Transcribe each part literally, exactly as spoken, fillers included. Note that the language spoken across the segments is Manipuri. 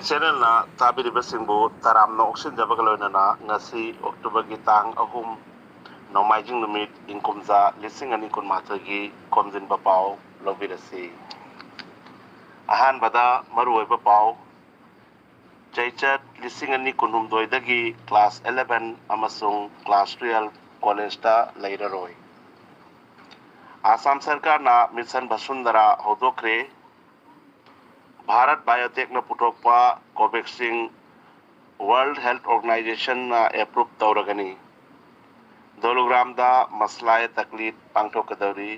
ꯆꯦꯅꯦꯜꯅ ꯇꯥꯕꯤꯔꯤꯕꯁꯤꯡꯕꯨ ꯇꯔꯥꯝꯅ ꯑꯣꯛꯁꯤꯟꯖꯕꯒ ꯂꯣꯏꯅꯅ ꯉꯁꯤ ꯑꯣꯛꯇꯣꯕꯔꯒꯤ ꯇꯥꯡ ꯑꯍꯨꯝ, ꯅꯣꯡꯃꯥꯏꯖꯤꯡ ꯅꯨꯃꯤꯠ, ꯏꯪ ꯀꯨꯝꯖꯥ ꯂꯤꯁꯤꯡ ꯑꯅꯤ ꯀꯨꯟꯃꯥꯊꯣꯏꯒꯤ ꯈꯣꯝꯖꯤꯟꯕ ꯄꯥꯎ ꯂꯧꯕꯤꯔꯁꯤ꯫ ꯑꯍꯥꯟꯕꯗ ꯃꯔꯨꯑꯣꯏꯕ ꯄꯥꯎ꯫ ꯆꯩꯆꯠ ꯂꯤꯁꯤꯡ ꯑꯅꯤ ꯀꯨꯟꯍꯨꯝꯗꯣꯏꯗꯒꯤ class eleven ꯑꯃꯁꯨꯡ class twelve ꯀꯣꯂꯦꯖꯇ ꯂꯩꯔꯔꯣꯏ꯫ ꯑꯥꯁꯥꯝ ꯁꯔꯀꯥꯔꯅ ꯃꯤꯁꯟ ꯚꯁꯨꯟꯙꯔꯥ ꯍꯧꯗꯣꯛꯈ꯭ꯔꯦ꯫ ꯚꯥꯔꯠ ꯕꯥꯏꯑꯣꯇꯦꯛꯅ ꯄꯨꯊꯣꯛꯄ ꯀꯣꯚꯦꯛꯁꯤꯟ World Health Organizationꯅ approve ꯇꯧꯔꯒꯅꯤ꯫ ꯗꯣꯂꯨꯒ꯭ꯔꯥꯝꯗ ꯃꯁꯂꯥꯏ ꯇꯛꯂꯤꯠ ꯄꯥꯡꯊꯣꯛꯀꯗꯧꯔꯤ꯫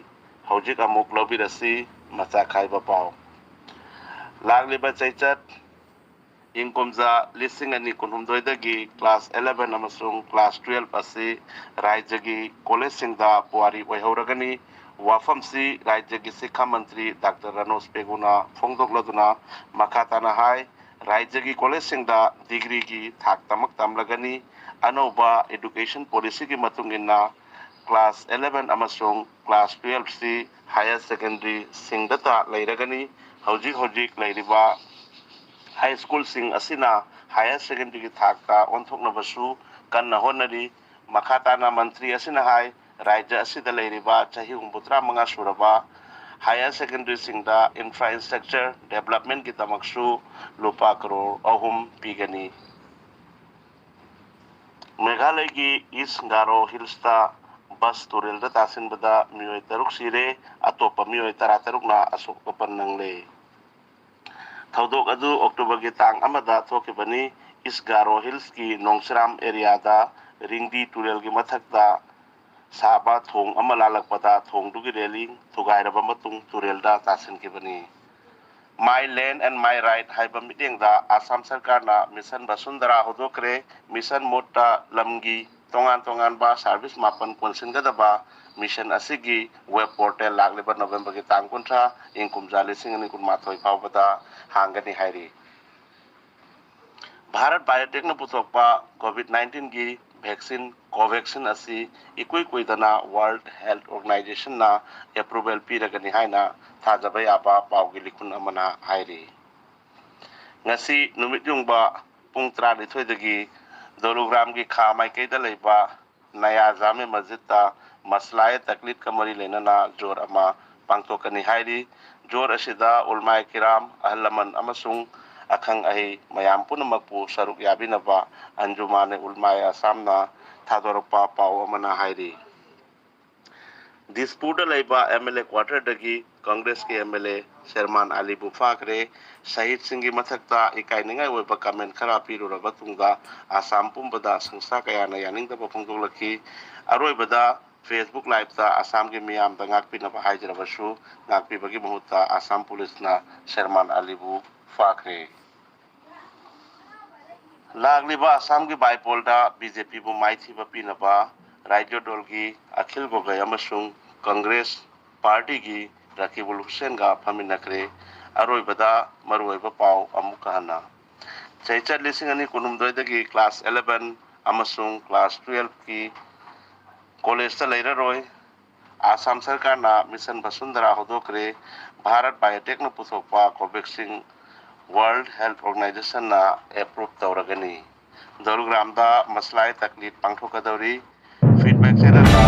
ꯍꯧꯖꯤꯛ ꯑꯃꯨꯛ ꯂꯧꯕꯤꯔꯁꯤ ꯃꯆꯥ ꯈꯥꯏꯕ ꯄꯥꯎ꯫ ꯂꯥꯛꯂꯤꯕ ꯆꯩꯆꯠ ꯏꯪ ꯀꯨꯝꯖꯥ ꯂꯤꯁꯤꯡ ꯑꯅꯤ ꯀꯨꯟꯍꯨꯝꯗꯣꯏꯗꯒꯤ class eleven ꯑꯃꯁꯨꯡ class twelve ꯑꯁꯤ ꯔꯥꯖ꯭ꯌꯒꯤ ꯀꯣꯂꯦꯖꯁꯤꯡꯗ ꯄꯨꯋꯥꯔꯤ ꯑꯣꯏꯍꯧꯔꯒꯅꯤ꯫ ꯋꯥꯐꯝꯁꯤ ꯔꯥꯖ꯭ꯌꯒꯤ ꯁꯤꯛꯈꯥ ꯃꯟꯇ꯭ꯔꯤ ꯗꯥꯛꯇꯔ ꯔꯅꯣꯖ ꯄꯦꯒꯨꯅ ꯐꯣꯡꯗꯣꯛꯂꯗꯨꯅ ꯃꯈꯥ ꯇꯥꯅ ꯍꯥꯏ, ꯔꯥꯖ꯭ꯌꯒꯤ ꯀꯣꯂꯦꯖꯁꯤꯡꯗ ꯗꯤꯒ꯭ꯔꯤꯒꯤ ꯊꯥꯛ ꯇꯃꯛ ꯇꯝꯂꯒꯅꯤ꯫ ꯑꯅꯧꯕ education policyꯒꯤ ꯃꯇꯨꯡ ꯏꯟꯅ class eleven ꯑꯃꯁꯨꯡ class twelveꯁꯤ higher secondaryꯁꯤꯡꯗꯇ ꯂꯩꯔꯒꯅꯤ꯫ ꯍꯧꯖꯤꯛ ꯍꯧꯖꯤꯛ ꯂꯩꯔꯤꯕ high schoolꯁꯤꯡ ꯑꯁꯤꯅ higher secondaryꯒꯤ ꯊꯥꯛꯇ ꯑꯣꯟꯊꯣꯛꯅꯕꯁꯨ ꯀꯟꯅ ꯍꯣꯠꯅꯔꯤ꯫ ꯃꯈꯥ ꯇꯥꯅ ꯃꯟꯇ꯭ꯔꯤ ꯑꯁꯤꯅ ꯍꯥꯏ, ꯔꯥꯖ꯭ꯌ ꯑꯁꯤꯗ ꯂꯩꯔꯤꯕ ꯆꯍꯤ ꯍꯨꯝꯐꯨꯇꯔꯥ ꯃꯉꯥ ꯁꯨꯔꯕ higher secondaryꯁꯤꯡꯗ infrastructure developmentꯀꯤꯗꯃꯛꯁꯨ ꯂꯨꯄꯥ ꯀꯔꯣꯔ ꯑꯍꯨꯝ ꯄꯤꯒꯅꯤ꯫ ꯃꯦꯘꯥꯂꯌꯒꯤ East Garo Hillsꯇ bus ꯇꯨꯔꯦꯜꯗ ꯇꯥꯁꯤꯟꯕꯗ ꯃꯤꯑꯣꯏ ꯇꯔꯨꯛ ꯁꯤꯔꯦ, ꯑꯇꯣꯞꯄ ꯃꯤꯑꯣꯏ ꯇꯔꯥꯇꯔꯨꯛꯅ ꯑꯁꯣꯛ ꯑꯄꯟ ꯅꯪꯂꯦ꯫ ꯊꯧꯗꯣꯛ ꯑꯗꯨ ꯑꯣꯛꯇꯣꯕꯔꯒꯤ ꯇꯥꯡ ꯑꯃꯗ ꯊꯣꯛꯈꯤꯕꯅꯤ꯫ East Garo Hillsꯀꯤ ꯅꯣꯡꯁꯤꯔꯥꯝ areaꯗ ꯔꯤꯡꯗꯤ ꯇꯨꯔꯦꯜꯒꯤ ꯃꯊꯛꯇ ꯁꯥꯕ ꯊꯣꯡ ꯑꯃ ꯂꯥꯜꯂꯛꯄꯗ ꯊꯣꯡꯗꯨꯒꯤ railing ꯊꯨꯒꯥꯏꯔꯕ ꯃꯇꯨꯡ ꯇꯨꯔꯦꯜꯗ ꯇꯥꯁꯤꯟꯈꯤꯕꯅꯤ꯫ My Land and My Right ꯍꯥꯏꯕ ꯃꯤꯠꯌꯦꯡꯗ ꯑꯥꯁꯥꯝ ꯁꯔꯀꯥꯔꯅ ꯃꯤꯁꯟ ꯚꯁꯨꯟꯙꯔꯥ ꯍꯧꯗꯣꯛꯈ꯭ꯔꯦ꯫ ꯃꯤꯁꯟ ꯃꯣꯗꯇ ꯂꯝꯒꯤ ꯇꯣꯉꯥꯟ ꯇꯣꯉꯥꯟꯕ service ꯃꯥꯄꯟ ꯀꯣꯟꯁꯤꯟꯒꯗꯕ ꯃꯤꯁꯟ ꯑꯁꯤꯒꯤ web portal ꯂꯥꯛꯂꯤꯕ ꯅꯣꯕꯦꯝꯕꯔꯒꯤ ꯇꯥꯡ ꯀꯨꯟꯊ꯭ꯔꯥ, ꯏꯪ ꯀꯨꯝꯖꯥ ꯂꯤꯁꯤꯡ ꯑꯅꯤ ꯀꯨꯟꯃꯥꯊꯣꯏ ꯐꯥꯎꯕꯗ ꯍꯥꯡꯒꯅꯤ ꯍꯥꯏꯔꯤ꯫ ꯚꯥꯔꯠ ꯕꯥꯏꯑꯣꯇꯦꯛꯅ ꯄꯨꯊꯣꯛꯄ COVID nineteenꯒꯤ vaccine Covaxin ꯑꯁꯤ ꯏꯀꯨꯏ ꯀꯨꯏꯗꯅ World Health Organizationꯅ approval ꯄꯤꯔꯒꯅꯤ ꯍꯥꯏꯅ ꯊꯥꯖꯕ ꯌꯥꯕ ꯄꯥꯎꯒꯤ ꯂꯤꯈꯨꯟ ꯑꯃꯅ ꯍꯥꯏꯔꯤ꯫ ꯉꯁꯤ ꯅꯨꯃꯤꯠ ꯌꯨꯡꯕ ꯄꯨꯡ ꯇꯔꯥꯅꯤꯊꯣꯏꯗꯒꯤ ꯗꯣꯂꯨꯒ꯭ꯔꯥꯝꯒꯤ ꯈꯥ ꯃꯥꯏꯀꯩꯗ ꯂꯩꯕ ꯅꯌꯥ ꯖꯥꯃꯦ ꯃꯁꯖꯤꯗꯇ ꯃꯁꯂꯥꯏ ꯇꯛꯂꯤꯗꯀ ꯃꯔꯤ ꯂꯩꯅꯅ ꯖꯣꯔ ꯑꯃ ꯄꯥꯡꯊꯣꯛꯀꯅꯤ ꯍꯥꯏꯔꯤ꯫ ꯖꯣꯔ ꯑꯁꯤꯗ ꯎꯜꯃꯥꯏ ꯀꯤꯔꯥꯝ, ꯑꯍꯜ ꯂꯃꯟ ꯑꯃꯁꯨꯡ ꯑꯈꯪ ꯑꯍꯩ ꯃꯌꯥꯝ ꯄꯨꯝꯅꯃꯛꯄꯨ ꯁꯔꯨꯛ ꯌꯥꯕꯤꯅꯕ ꯑꯟꯖꯨꯃꯥꯅꯦ ꯎꯜꯃꯥꯏ ꯑꯁꯥꯝꯅ ꯊꯥꯗꯣꯔꯛꯄ ꯄꯥꯎ ꯑꯃꯅ ꯍꯥꯏꯔꯤ꯫ ꯗꯤꯁꯄꯨꯔꯗ ꯂꯩꯕ ꯑꯦꯝ ꯑꯦꯜ ꯑꯦ ꯀ꯭ꯋꯥꯇꯔꯗꯒꯤ ꯀꯪꯒ꯭ꯔꯦꯁꯀꯤ ꯑꯦꯝ ꯑꯦꯜ ꯑꯦ ꯁꯦꯔꯃꯥꯟ ꯑꯂꯤꯕꯨ ꯐꯥꯈ꯭ꯔꯦ꯫ ꯁꯍꯤꯗꯁꯤꯡꯒꯤ ꯃꯊꯛꯇ ꯏꯀꯥꯏꯅꯤꯡꯉꯥꯏ ꯑꯣꯏꯕ ꯀꯃꯦꯟ ꯈꯔ ꯄꯤꯔꯨꯔꯕ ꯇꯨꯡꯗ ꯑꯁꯥꯝ ꯄꯨꯝꯕꯗ ꯁꯪꯁꯥ ꯀꯌꯥꯅ ꯌꯥꯅꯤꯡꯗꯕ ꯐꯣꯡꯗꯣꯛꯂꯛꯈꯤ꯫ ꯑꯔꯣꯏꯕꯗ Facebook Liveꯇ ꯑꯁꯥꯝꯒꯤ ꯃꯤꯌꯥꯝꯗ ꯉꯥꯛꯄꯤꯅꯕ ꯍꯥꯏꯖꯔꯕꯁꯨ ꯉꯥꯛꯄꯤꯕꯒꯤ ꯃꯍꯨꯠꯇ ꯑꯁꯥꯝ ꯄꯨꯂꯤꯁꯅ ꯁꯦꯔꯃꯥꯟ ꯑꯂꯤꯕꯨ ꯐꯥꯈ꯭ꯔꯦ꯫ ꯂꯥꯛꯂꯤꯕ ꯑꯁꯥꯝꯒꯤ ꯕꯥꯏꯄꯣꯜꯗ ꯕꯤ ꯖꯦ ꯄꯤꯕꯨ ꯃꯥꯏꯊꯤꯕ ꯄꯤꯅꯕ ꯔꯥꯏꯖ꯭ꯌ ꯗꯣꯜꯒꯤ ꯑꯈꯤꯜ ꯒꯣꯒꯣꯏ ꯑꯃꯁꯨꯡ ꯀꯪꯒ꯭ꯔꯦꯁ ꯄꯥꯔꯇꯤꯒꯤ ꯔꯀꯤꯕꯨꯜ ꯍꯨꯁꯦꯟꯒ ꯐꯝꯃꯤꯟꯅꯈ꯭ꯔꯦ꯫ ꯑꯔꯣꯏꯕꯗ ꯃꯔꯨꯑꯣꯏꯕ ꯄꯥꯎ ꯑꯃꯨꯛꯀ ꯍꯟꯅ꯫ ꯆꯩꯆꯠ ꯂꯤꯁꯤꯡ ꯑꯅꯤ ꯀꯨꯟꯍꯨꯝꯗꯣꯏꯗꯒꯤ ꯀ꯭ꯂꯥꯁ ꯑꯦꯂꯦꯚꯦꯟ ꯑꯃꯁꯨꯡ ꯀ꯭ꯂꯥꯁ ꯇꯨꯌꯦꯜꯐꯀꯤ ꯀꯣꯂꯦꯖꯇ ꯂꯩꯔꯔꯣꯏ꯫ ꯑꯁꯥꯝ ꯁꯔꯀꯥꯔꯅ ꯃꯤꯁꯟ ꯕꯁꯨꯟꯙꯔꯥ ꯍꯧꯗꯣꯛꯈ꯭ꯔꯦ꯫ ꯚꯥꯔꯠ ꯕꯥꯏꯑꯣꯇꯦꯛꯅ ꯄꯨꯊꯣꯛꯄ ꯀꯣꯚꯦꯛꯁꯤꯟ ꯋꯥꯔꯜꯗ ꯍꯦꯜꯊ ꯑꯣꯔꯒꯅꯥꯏꯖꯦꯁꯟꯅ ꯑꯦꯄ꯭ꯔꯨꯚ ꯇꯧꯔꯒꯅꯤ꯫ ꯗꯣꯂꯨꯒ꯭ꯔꯥꯝꯗ ꯃꯁꯂꯥꯏ ꯇꯛꯂꯤꯗ ꯄꯥꯡꯊꯣꯛꯀꯗꯧꯔꯤ꯫ ꯐꯤꯗꯕꯦꯛ ꯆꯦꯅꯦꯜꯗ